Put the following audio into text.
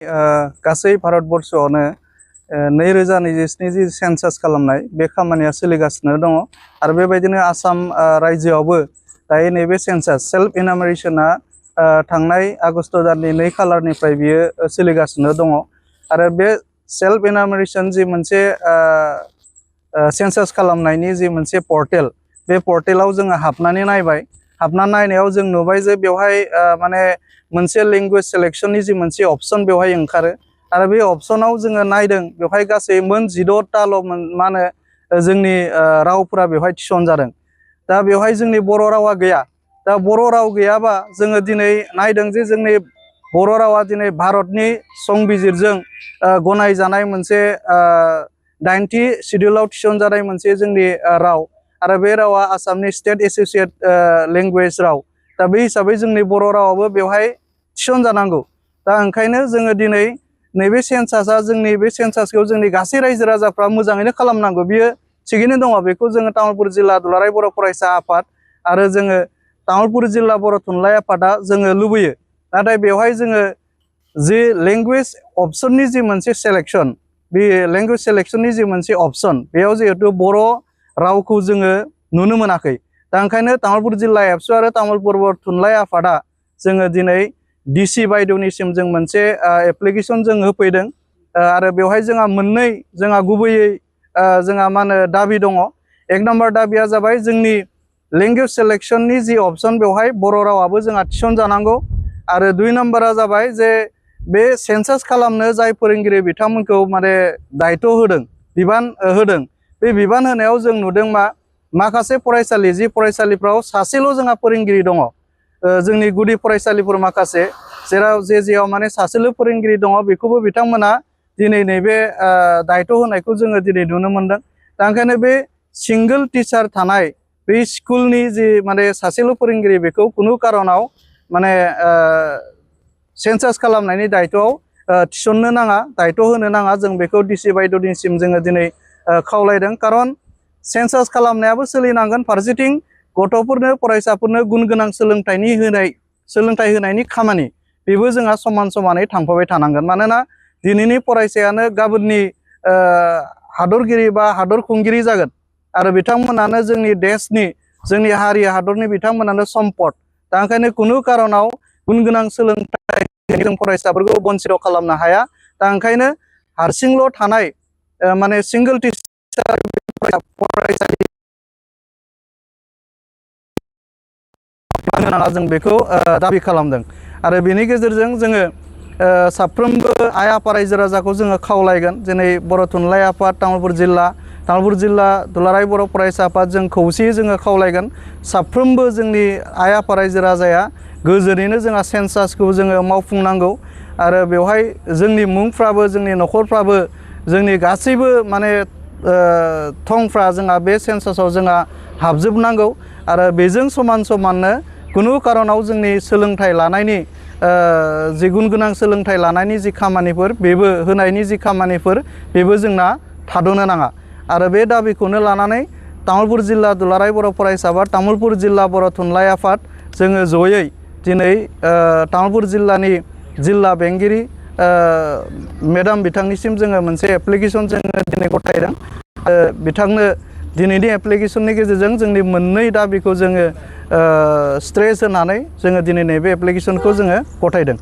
गासै भारतबर्षआवनो 2027 जि सेन्सास खालामनाय बे खामानिया सोलिगासिनो दङ आरो बेबायदिनो आसाम रायजोआवबो दायो नैबे सेन्सास सेल्फ इनामारेसना थांनाय आगस्ट दाननि 2 खालारनिफ्राय बियो सोलिगासिनो दङ आरो बे सेल्फ इनामारेसन जि मोनसे सेन्सास खालामनायनि जि मोनसे पर्टेल बे पर्टेलाव जोङो हाबनानै नायबाय हाबना नायनायाव जों नुबाय जे बेवहाय माने मोनसे लैंग्वेज सिलेक्शननि जि मोनसे अपशन बेवहाय ओंखारो आरो बे अपशनाव जोङो नायदों बेवहाय गासै मोन 16ताल' मा होनो जोंनि रावफोरा बेवहाय थिसनजादों दा बेवहाय जोंनि बर' रावा गैया दा बर' राव गैयाबा जोङो दिनै नायदों जे जोंनि बर' रावा दिनै भारतनि संबिजिरजों गनायजानाय मोनसे 9थि शिड्यूलाव थिसनजानाय मोनसे जोंनि राव आरो बे रावा आसामनि स्टेट एसोसिएट लैंग्वेज राव दा बे हिसाबै जोंनि बर' रावाबो बेवहाय थिसनजानांगौ दा ओंखायनो जोङो दिनै नैबे सेन्सासआ जोंनि बे सेन्सासखौ जोंनि गासै रायजो राजाफ्रा मोजाङैनो खालामनांगौ बियो थिगैनो दङ बेखौ जोङो तामुलपुर जिल्ला दुलाराय बर' फरायसा आफाद आरो जोङो तामुलपुर जिल्ला बर' थुनलाइ आफादा जोङो लुबैयो नाथाय बेवहाय जोङो जि लैंग्वेज अपशननि जि मोनसे सेलेक्शन बे लैंग्वेज सेलेक्शननि जि मोनसे अपशन बेयाव जिहेतु बर' रावखौ जोङो नुनो मोनाखै दा ओंखायनो तामुलपुर जिल्ला एबसु आरो तामुलपुर बर' थुनलाइ आफादा जोङो दिनै डिसि बायद'निसिम जों मोनसे एप्लिकेशन जों होफैदों आरो बेवहाय जोंहा मोननै जोंहा गुबैयै जोंहा मा होनो दाबि दङ एक नम्बर दाबिया जाबाय जोंनि लैंग्वेज सेलेक्शननि जि अपशन बेवहाय बर' रावाबो जोंहा थिसनजानांगौ आरो 2 नम्बरा जाबाय जे बे सेन्सास खालामनो जाय फोरोंगिरि बिथांमोनखौ माने दायित्व होदों बिबान होदों बे बिबान होनायाव जों नुदों माखासे फरायसालि जि फरायसालिफ्राव सासेल' जोंहा फोरोंगिरि दङ जोंनि गुदि फरायसालिफोर माखासे जेराव जेआव माने सासेल' फोरोंगिरि दङ बेखौबो बिथांमोना दिनै नैबे दायित्व होनायखौ जोङो दिनै नुनो मोनदों दा ओंखायनो बे सिंगल टिचार थानाय बे स्कुलनि जि माने सासेल' फोरोंगिरि बेखौ खुनु कारनाव माने सेन्सास खालामनायनि दायित्वआव थिसननो नाङा दायित्व होनो नाङा जों बेखौ डिसि बायद'निसिम जोङो दिनै खावलायदों कारन सेन्सास खालामनायाबो सोलिनांगोन फारसेथिं गथ'फोरनो फरायसाफोरनो गुन गोनां सोलोंथाइ होनायनि खामानि बेबो जोंहा समान समानै थांफाबाय थानांगोन मानोना दिनैनि फरायसायानो गाबोननि हादरगिरि बा हादर खुंगिरि जागोन आरो बिथांमोनानो जोंनि देशनि जोंनि हारि हादरनि बिथांमोनानो सम्पद दा ओंखायनो खुनु कारनाव गुन गोनां सोलोंथाइ जों फरायसाफोरखौ बन्सित खालामनो हाया दा ओंखायनो हारसिंल' थानाय माने सिंगल टिचार फरायसालि जों बेखौ दाबि खालामदों आरो बेनि गेजेरजों जोङो साफ्रोमबो आइ आफा रायजो राजाखौ जोङो खावलायगोन दिनै बर' थुनलाइ आफाद तामुलपुर जिल्ला दुलाराय बर' फरायसा आफाद जों खौसेयै जोङो खावलायगोन साफ्रोमबो जोंनि आइ आफा रायजो राजाया गोजोनैनो जोंहा सेन्सासखौ जोङो मावफुंनांगौ आरो बेवहाय जोंनि मुंफ्राबो जोंनि न'खरफ्राबो जोंनि गासैबो माने थंफ्रा जोंहा बे सेन्सासाव जोंहा हाबजोबनांगौ आरो बेजों समान समाननो खुनु कारनाव जोंनि सोलोंथाइ लानायनि जि गुन गोनां सोलोंथाइ लानायनि जि खामानिफोर बेबो होनायनि जि खामानिफोर बेबो जोंना थाद'नो नाङा आरो बे दाबिखौनो लानानै तामुलपुर जिल्ला दुलाराय बर' फरायसा आफाद तामुलपुर जिल्ला बर' थुनलाइ आफाद जोङो जयै दिनै तामुलपुर जिल्लानि जिल्ला बेंगिरि मेडाम बिथांनिसिम जोङो मोनसे एप्लिकेशन जोङो दिनै गथायदों बिथांनो दिनैनि एप्लिकेशननि गेजेरजों जोंनि मोननै दाबिखौ जोङो स्ट्रेस होनानै जोङो दिनै नैबे एप्लिकेशनखौ जोङो गथायदों।